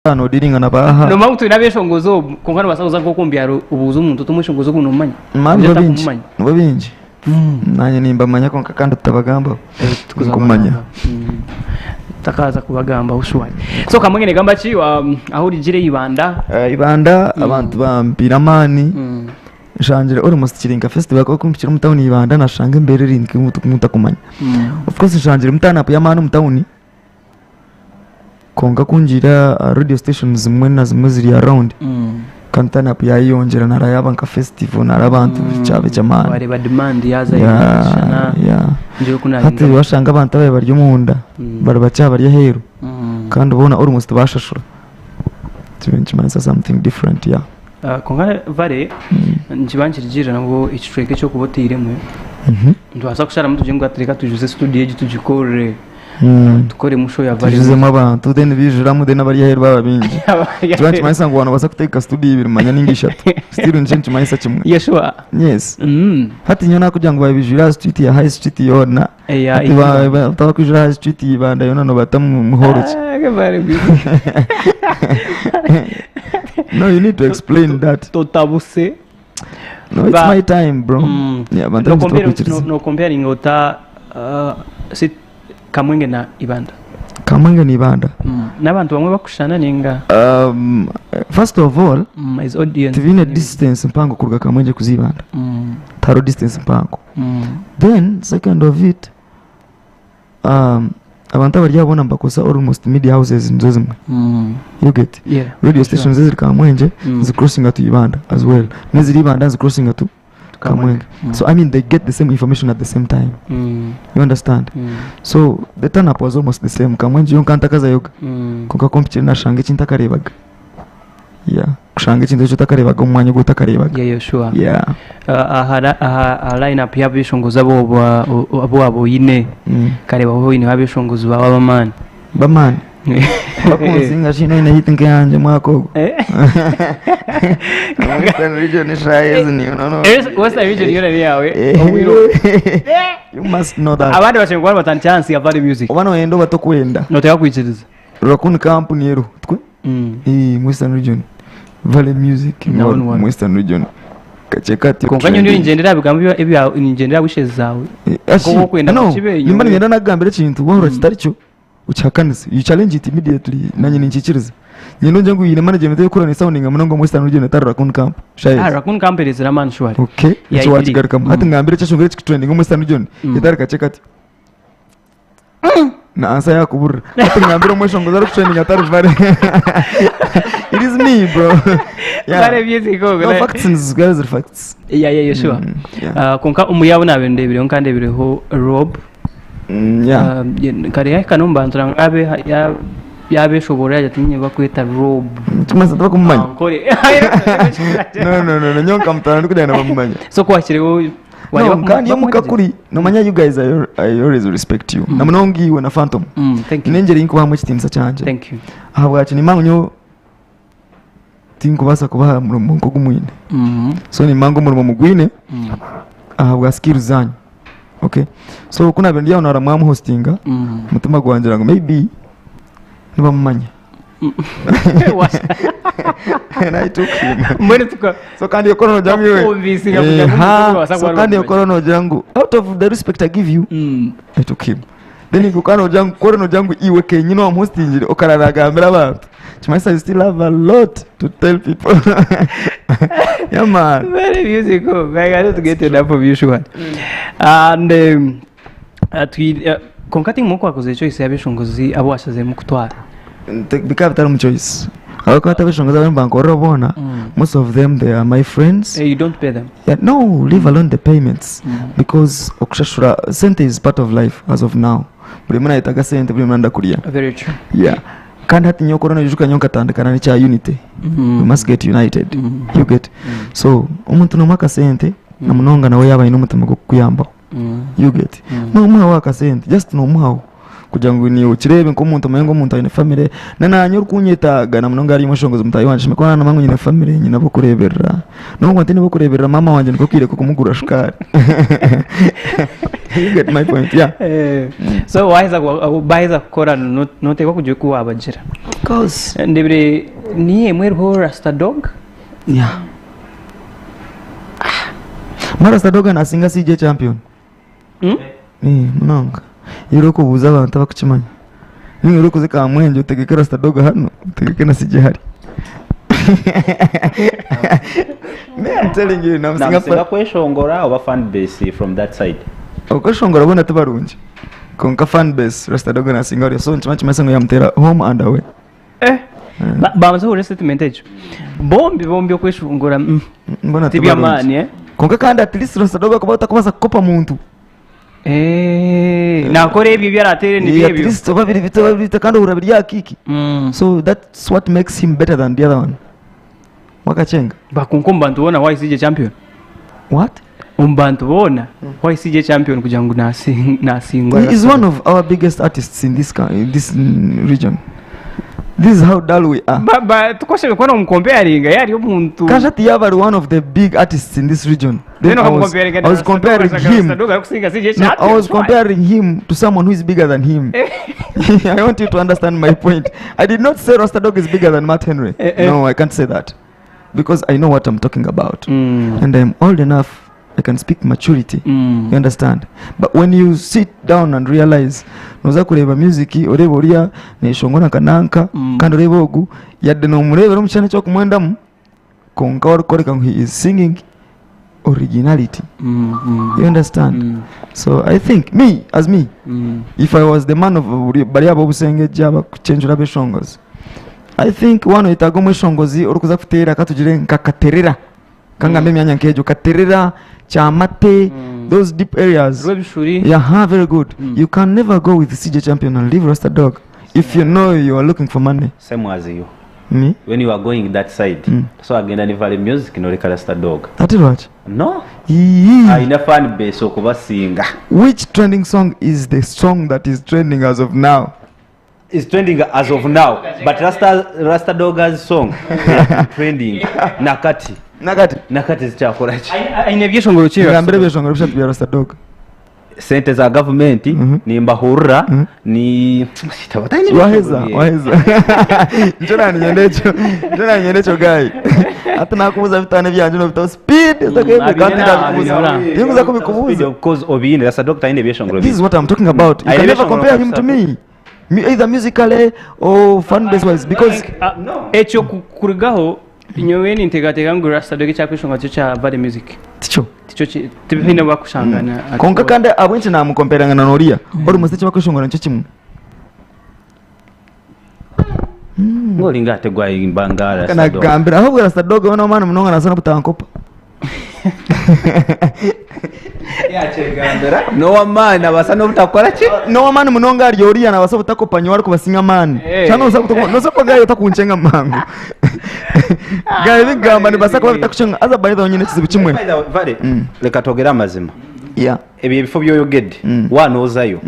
Nodealinga na baaha? Nomanya ngu twine abeshongozi obu kwonka nobaasa kuza nk'oku omu byaro obuuze omuntu oti omweshongozi ogu nomumanya? Mani Ogira nibo baingi, atakumumanya. nibo baingi. Nanye nimbamanya kwonka kandi tutabagambaho. Tikuza Nkumanya. kubagamba. Tutakaza kubagambaho shuwari. So Kamwenge negamba ki ahu origire Ibanda? Ibanda abantu bampiire amaani nshangire almost kiri nka festival ahakuba ku mpikire omu tawuni Ibanda nashanga embeera eri nk'oku ntakumanya. Of course nshangiremu turn up y'amaani omu tawuni. Kwonka ku ngiire aha radio stations zimwe na zimwe eziri around, kandi turn up yayeyongyera nara yaaba nka festival nara abantu kyaba eky'amaani. Wareeba demand yaaza Yeah, yeah. Hati washanga abantu ababaire bari omunda bari bakye bari aheeru kandi boona almost bashashura. Ekyo nikimanyisa something different yeah. Kwonka Vale, nikiba nikirugirira nabwo ekicweka eki orikuba oteiremu. Nitubaasa kusharamu tugire ngu hati reka tujuze studio egi tugikorere. Tukoremu show ya Vale. Tujuzemu abantu then bijuramu then abari aheeru baba baingi. Nikiba nikimanyisa ngu waaba noobaasa kuteeka studio ibiri manya ninga ishatu. Still nikyo nikimanyisa kimwe. Yeshua. Yes. Hati nyowe nakugira ngu babijwire aha street ya high street yoona. Eya Hati Ibanda. batakwijura aha street ya Ibanda yoona nobata mu hall ki? Ah, Vale No, you need to explain that. Totabuse. No, it's Ba- my time, bro. Yeah, abantu No abaingi compare tibakwikiriza. no, no comparing ota si Kamwenge na Ibanda. Kamwenge na Ibanda. N'abantu bamwe bakushushana ninga First of all, as audience. tibiine distance mpango kuruga Kamwengye kuza Ibanda. Tihariho distance mpango. Then, second of it, abantu abari aha boona nibakozesa almost media houses nizo zimwe. You get? Yeah. Radio stations eziri Kamwengye zicrossinga to Ibanda as well. N'eziri Ibanda zicrossinga to Kamwenge. So I mean they get the same information at the same time. You understand? So the turn up was almost the same. Kamwengye yonka ntakazayoga. Kwonka ku mpikire nashanga eki ntakareebaga. Yeah. Kushanga ekintu eki otakareebaga omu mwanya ogu otakareebaga. Yeah, sure. Yeah. Aha line up y'abeshongozi abu waaba oine, nkareeba oineho abeshongozi baawe ab'amaani. B'amaani? Bakunsinga shi noine hit nk'eyangye omwaka ogu? Western region eshaaha ezi niyo no no. Western region yoona n'eyaawe? You must know that. Abandi bashemereire kuba nibatandikira ahansi ya Valley Music. Oba noyenda oba tokwenda. Noteekwa kwikiriza. Raccoon company eriho tikwe? Eeh Western region Valley Music Nawe ni one. Western region kakye katyo. Kwonka nyowe ndiyo ningyendera aha bigambo ebya ningyendera aha wishes zaawe. Ashi, Nk'oku orikwenda no, ngu kibe, nimba nyowe- niinyenda nakugambira ekintu wahurira kitari kyo okihakanise you challenge it immediately nanye ninkikiriza. Nyenda ongye ngu oine management erikukora nesoundinga munonga omu Western region etari Raccoon Camp. Shayezi. Ah, Raccoon Camp eretsire amaani surely. Okay, Yeah, ekyo iri. wakigarukamu. Hati ngambira ekyeshongoro ekikutrendinga omu Western region etari kakye katyo. Na answer yakuburira. Hati ngambira omweshongozi arikutrendinga atari Vale. It is me bro. Yeah. Vale music ogwo. No facts nizigara ziri facts. Yeah, sure. Yeah. Kwonka omuri abo naabaire ndeebireho nka ndeebireho Rob. Yeah. Kare yahika n'omu bantu nangwa yaabe yaabeshoboorora yaagira ati niinye bakweta Rob. Kimanyisa tibakumumanya. Ankore. No no no no nyowe nkamutwara ndikugira ngu nibamumanya. So ku wahikireho No, kandi omuka kuri nomanya you guys I always respect you. Na munonga iwe na Phantom. Thank you. N'engyeri ei nkubahamu ekitiinisa kyangye. Thank you. Ahabwaki nimba ngu nyowe tinkubaasa kubaha murimo nk'ogu mwine. So nimba ngu omurimo mugwine ahabwa skills zanyu. Okay. So ku naabaire ndi aho naara mwamuhostinga, omutima gwangira ngu maybe nibamumanya. And I took him. Mbwenu tuka So kandi okora nogira ngu iwe. Tukakuconvincinga kugira ngu Eha, omuntu obaasa so kuba kandi arikumumanya. okora nogira ngu out of the respect I give you, I took him. Then okora nogira ngu kora nogira ngu iwe kenyini wamuhostingire okarara agambira abantu. Kimanyisa you still have a lot to tell people. Yeah man. Very musical. I got to get enough of you sure. And kwonka tiimwe okwakoze choice y'abeshongozi abu washaziremu kutwara. Bikaba bitarimu choice. Ahabw'okuba hati abeshongozi abu nibankorera boona, most of them they are my friends. You don't pay them. Yeah, no, leave alone the payments because okushashura sente is part of life as of now. Buri omwe nayetaaga sente, buri omwe nayenda kurya. Very true. Yeah. Kandi hati nyowe korona noijuka nyowe nkatandikana n'ekya unity. We must get united. You get? So omuntu nomuha akasente na munonga nawe yaaba aine omutima gw'okukuyambaho. You get? Nomuhaho akasente just nomuhaho. Kugira ngu niiwe okireebe nk'omuntu omanye ngu omuntu aine famire. Na naanye orikunyetaaga na munonga ari omweshongozi mutaahi wangye ashemereire kuba naamanya ngu nyine famire, nyine ab'okureeberera. N'obu nkuba ntaine b'okureeberera maama wangye nikwo kaire k'okumugurira shukaari. You get my point? Yeah. So waaheza baaheza kukora nooteekwa kugira oku waabagira. Of course. Ndebire niyo emwe eriho Rasta Dog. Yeah. Ma Rasta Dog naasinga CJ Champion. Eh, munonga. Iwe orikubuuza abantu abakukimanya. Ninga orikuza Kamwengye otegeke Rasta Dog hanu, otegeke na CJ hari. Me I'm telling you, namusinga Namusinga fa- kweshongora oba fan base from that side. Okweshongora boona tibarungi. Kwonka fan base Rasta Dog nasinga hariya. So nikimanya kimanyisa ngu yamuteera home and away. Eh, banza ohurire statement egyo. Bombi bombi okweshongora Mbona tiby'amaani eh? Kwonka kandi at least Rasta Dog akaba atakubaasa kukopa muntu. Eh, nakora ebyo ebi arateere nibyo At ebyo. least oba biri bita oba biri bita kandi ohurira biri aha kiiki. So that's what makes him better than the other one. Wakachenga. Bakonka omu bantu boona why CJ champion? What? Omu bantu boona why CJ champion kugira ngu nasingwa? He is one of our biggest artists in this, in this region. This is how dull we are. Ba, ba, tukoshemerire kuba nomukompeyaringa yari omuntu. Kasha yaba ari one of the big artists in this region. Then I was comparing him. No, I was comparing him to someone who is bigger than him. I want you to understand my point. I did not say Rasta Dog is bigger than Matt Henry. No, I can't say that. Because I know what I'm talking about. And I'm old enough, I can speak maturity. You understand? But when you sit down and realize, noza kureeba music, oreeba oriya neshongora nka nanka, kandi oreeba ogu, yadde nomureebera omu kishushani eki orikumwendamu, kwonka we arikworeka ngu he is singing originality. You understand? So I think, me, as me, if I was the man of bari ab'obusengejja abakucenjura abeshongozi, I think waaba noyetaaga omweshongozi orikuza kuteera katugire nka Katerera, kangambe emyanya nk'egyo, Katerera, Kyamate, those deep areas. Rwebishuri. Yeah, huh, very good. You can never go with CJ Champion and leave Rasta Dog if you know you are looking for money. Same as you. Me? When you are going that side, so agenda ne Valley Music noreka Rasta Dog. Ate lwaki? No. Yii. Aina fan base okubasinga. Which trending song is the song that is trending as of now? Is trending as of now, but Rasta Dog's song trending nakati. Nakati. Nakati zikyakora ki? Aine ebyeshongoro ki? Ngambira ebyeshongoro bishatu bya Rasta Dog. Sente za gavumenti nimbahurira ni Waheza, waheza. Nikyo naninyenda ekyo. Nikyo naninyenda ekyo guy. Hati nakubuuza bitaano ebyangye nobitaho speed otakebwa kandi ndabikubuuza. Tinkuza kubikubuuza. Of course obiine Rasta Dog taine ebyeshongoro This is what I'm talking about. You can never compare him to me. Either musically or fan base wise because Ekyo kurugaho nyowe ninteekateeka ngu Rasta Dog ekyakweshongora tikyo kya Valley Music. Tikyo. Tikyo ki tibiine obu bakushangana. Kwonka kandi ahabw'enki namukompeerangana n'oriya almost eki bakweshongora nikyo kimwe. Ngoringa ate gwayimba nga Rasta Dog. Nagambira ahobwe Rasta Dog we n'owamaani munonga naasa n'obutankopa. Yakyegambira n'owamaani abaasa n'obutakora ki? N'owamaani munonga ahari oriya nabaasa obutakopa nyowe arikubasinga amaani. Eh. Kyangwa nobaasa kuta nobaasa kuba gaye otakunkyenga mangu. Gaye ebikugamba nibibaasa kuba bitakuchenga haza by the way nyine ekizibu kimwe. By the way, Vale, reka twogere amazima. Yeah. Ebyo ebifo by'oyogedde waanoozayo.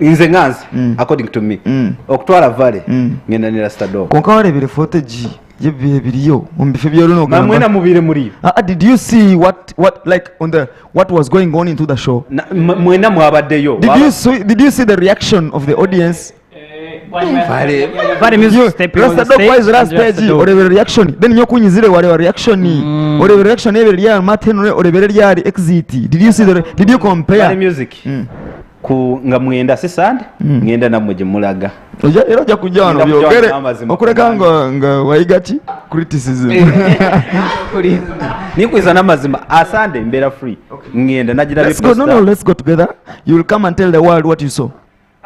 Nze nga nze, according to me, okutwara Vale, ngenda ne Rasta Dog. Kwonka wareebire footage y'ebibiire biriyo omu bifo ebi oriyo nogamba. Mwena mubiire muriyo. Ah, did you see what, what, like, on the, what was going on into the show? Na, mwena mwabaddeyo. Did you see, did you see the reaction of the audience? Vale. Vale Music You- stepping on Rasta the Dog why is stage last and Rasta stage Dog. orebera reaction then nyowe kunyizire wareba reaction orebera reaction y'ebire ryari Matt Henry orebera ryari exit did you see the did you compare Vale Music. Ku nga mwenda si Sunday, ngenda namwe gye mulaga. Oja era ojja kujja wano Ngenda kujja byogere wano n'amazima. okureka nga nga wayiga ki criticism. Nikwiza n'amazima asande mbeera free. Ngenda nagira Let's go no no let's go together. You will come and tell the world what you saw.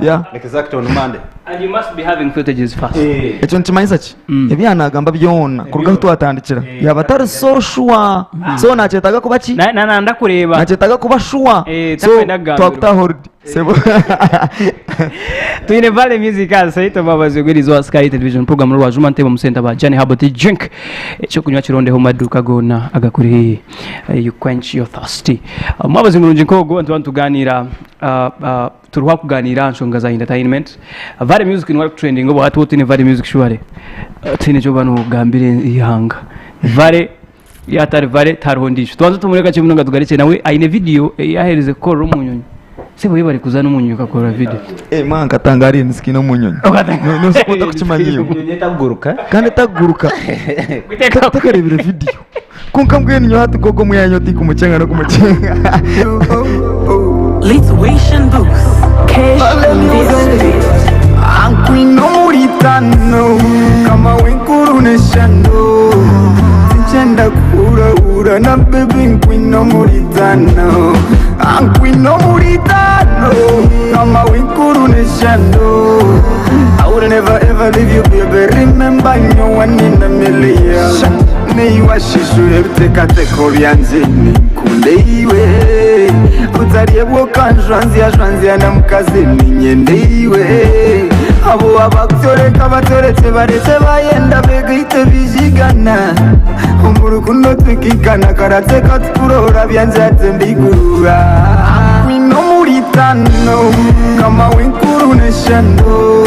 Yeah. Exactly on Monday. And you must be having footages first. Ekyo nikimanyisa ki? Ebi yaanagamba byona kuruga ahu twatandikira yaaba atari so sure. So nakyetaaga kuba ki? Na- na- Nanda kureeba. Nakyetaaga kuba sure. Eh, So takwenda kugambirwa. twakuta hold. Sebo. Twine Vale Music Aseito Mbabazi ogw'erizooba Sky Television program Rwajuma Ntebe omu center ba Johnny Herbal Tea Drink ekyokunywa kirondeho omu maduuka goona agakuri haihi Eh, you quench your thirsty. Mwabazi murungi nk'ogwo nituba nitugaaniira ah, ah, Turiho kuganiira aha nshonga za entertainment. Vale Music niwe arikutrendinga obu hati otiine Vale Music surely tihaine eki orikuba nogambira eihanga. Vale yaatari Vale tihariho ondiijo. Tubanze tumureke kakye munonga tugarukye nawe aine vidiyo ei yaaherize kukorera omu nyonyi. Sebo yebare kuza n'omu nyonyi okakora vidiyo. Eh, mwana nkatangara alien skin omu nyonyi. Nosobola ota kukimanya iwe? Enyonyi etakuguruka. Kandi etakuguruka. Takareebire vidiyo. Kwonka mbwenu nyowe hati nk'oku omwanya otikumucenga n'okumucenga. Lithuanian booth. Cash in this street. Ankwine omuri tano kama w'enkuru n'eshano Tinkyenda kuhurahura na baby nkwine omuri tano Ankwine omuri tano kama w'enkuru n'eshano I will never ever leave you baby remember you're one in a million Neiwashishura ebiteekateeko byangye ninkunde iwe Otaryebwa okanjwanzya jwanzya na mukazi niinyenda iwe Abo abakutyoreka batyorekye barekye bayenda begaite bijigana Omu rukundo twikaikana karatse katukurora byangye atemba eiguru Nkwine omuri itaano kama w'enkuru n'eshano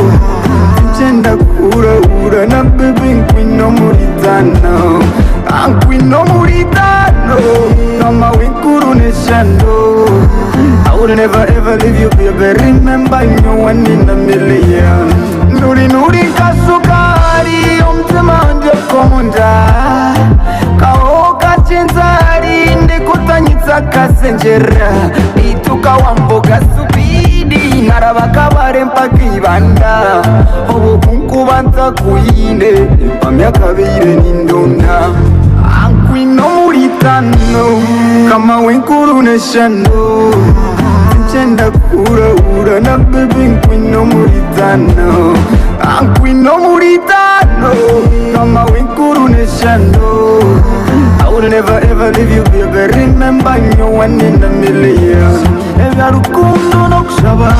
Tinkyenda kuhurahura na baby nkwine omuri itaano Nkwine omuri itaano kama w'enkuru n'eshano I will never ever leave you baby remember you're one in a million Nuri nuri nka sukari omutima wangye gukunda Kahoho kakye nzari ndikutanyitsa kasengyera Ituka wambuga supidi nkaraba kabare mpaka ibanda Obu kunkuba ntakwine mpamya kabaire nindonda Nkwine omuri tano kama w'enkuru n'eshano Tinkyenda kuhurahura na baby nkwine omuri tano Nkwine omuri tano kama w'enkuru n'eshano I will never ever leave you baby remember you're one in a million Ebya rukundo n'okushaba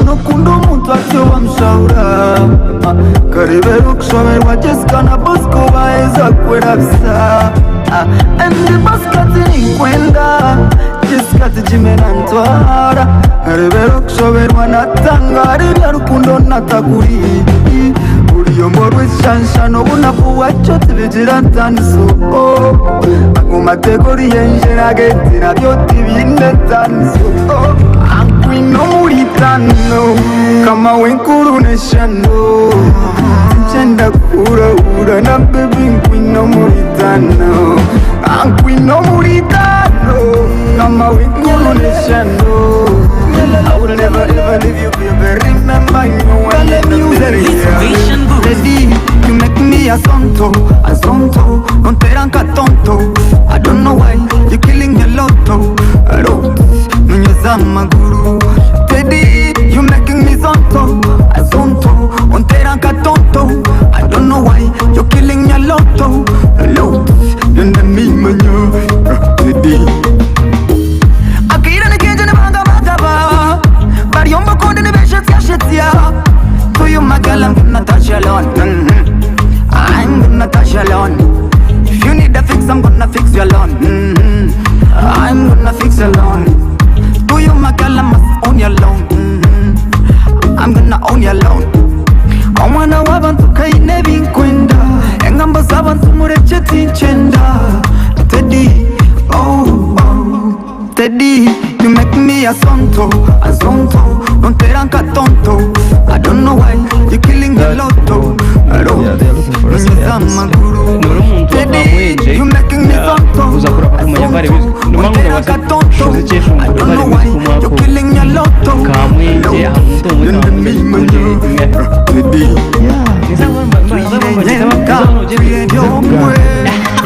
nokunda omuntu atyo wamushahura Karebera okushoberwa Jessica na Bosco baheza kwerabisa And Bosco ati ninkwenda Jessica ati Jimmy nantwara Karebera okushoberwa natangara ebya rukundo natakuri Oruyombo rw'eshansha n'obunafu bwakyo tibigira ntaniso Ago mateka oriyenje nagete nabyo tibiine ntaniso Nkwine omuri tano kama w'enkuru n'eshano Tinkyenda kuhurahura na baby nkwine omuri tano Nkwine omuri tano kama w'enkuru n'eshano I will never ever leave you baby remember you one in a million Lithuanian booth. Lady, you make me azonto, azonto Ontera nka tonto I don't know why you killing a lotto Lot, nunyweza amaguru Teddy, you making me zonto, azonto Ontera nka tonto I don't know why you killing a lotto Lot, yenda mimanya Teddy Akaire nikingi nibangabagaba Bari omu bukundi nibeshetsyashetsya To you my girl I'm gonna touch you alone I'm gonna touch you alone If you need a fix I'm gonna fix you alone I'm gonna fix you alone To you my girl I must own you alone I'm gonna own you alone Omwana w'abantu kaine ebinkwenda Engambo z'abantu murekye tinkyenda Teddy, oh, oh Teddy, you make me azonto, azonto Ontera nka tonto I don't know why you killing the lotto Yeah, they are looking for us. Nunyweza amaguru Nuri omuntu wa Teddy, Kamwengye, you making me zonto uza kuraba kumanya Vale Music. Numa ngu Ontera nobasa nka tonto kushoza ekyeshongoro I don't Vale know Music why omwaka you ogu. killing your lotto Kamwengye, aha muntu omwe Kamwengye, Teddy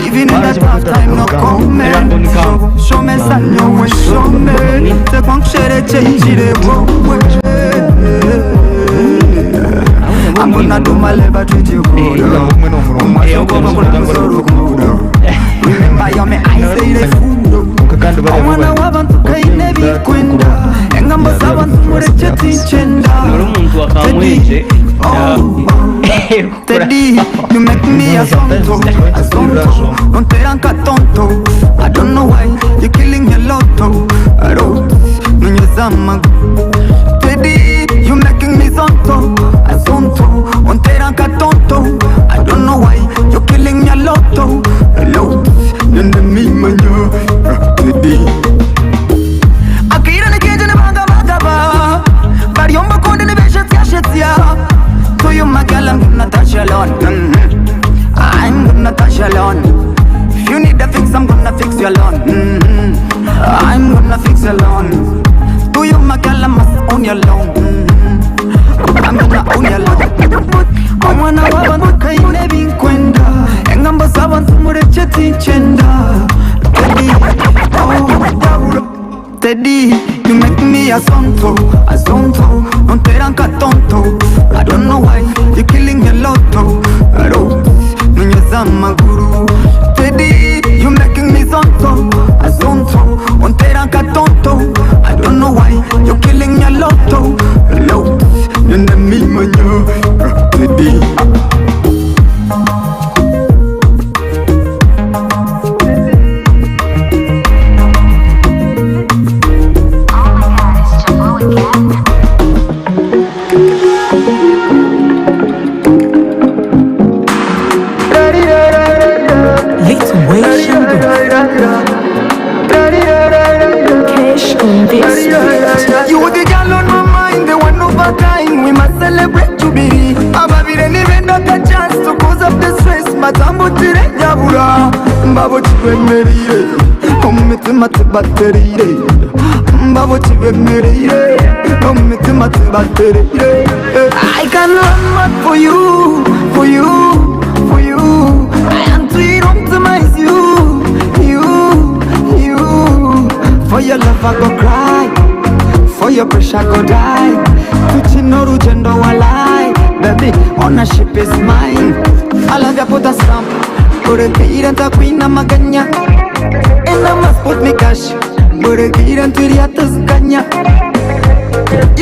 Even in the tough time, no comment. Show me sanyo, show me. Te kwankushere chenjire wowe. Gonna do my level treat you good. Remember you're me eyes say they fool. Kandi bariya bo Omwana w'abantu kaine bikwenda engambo z'abantu mureke tinkyenda. Nori omuntu wa Kamwengye. Oh, Teddy, you make me a zonto, a zonto. Don't nka tonto. I don't know why you're killing your lotto. Rot, nunyoza amagu. Teddy, you making me zonto, a zonto. Ontera nka tonto. I don't know why you're killing your lotto. Lot, nende mimanya. Teddy. Akira nikenje nibangabagaba bari ombakonde nibeshetsyashetya. To you my girl, I'm gonna touch your lawn. I'm gonna touch your lawn. If you need a fix, I'm gonna fix your lawn. I'm gonna fix your lawn. To you my girl, I must own your lawn. I'm gonna own your lawn. Omwana w'abantu kaine binkwenda engambo z'abantu mureke tinkyenda. Teddy, oh, Teddy, you make me a zonto, a zonto. Ontera nka tonto. I don't know why you're killing your lotto. Rot, nunyoza amaguru. Teddy, you making me zonto, a zonto. Ontera nka tonto. I don't know why you're killing your lotto. Lot, nende mimanya. Teddy. Oh my God, it's Jabo again. Little Wation Cash on this beat. You the girl on my mind, the one of a kind. We must celebrate jubilee. Ababire nibenda ka chance to cause up the stress. Batambutire nyabura, mbabo kibemerire. Omumitima tibaterire, mbabo kibemerire. Omumitima tibaterire. I can run mad for you, for you, for you. I am to optimize you, you, you. For your love I go cry. For your pressure go die. Tukino rugendo walai. Baby, ownership is mine. I love you put a stamp. Burekira ntakwina maganya. And I must put me cash. Burekira ntwiriya tuzikanya.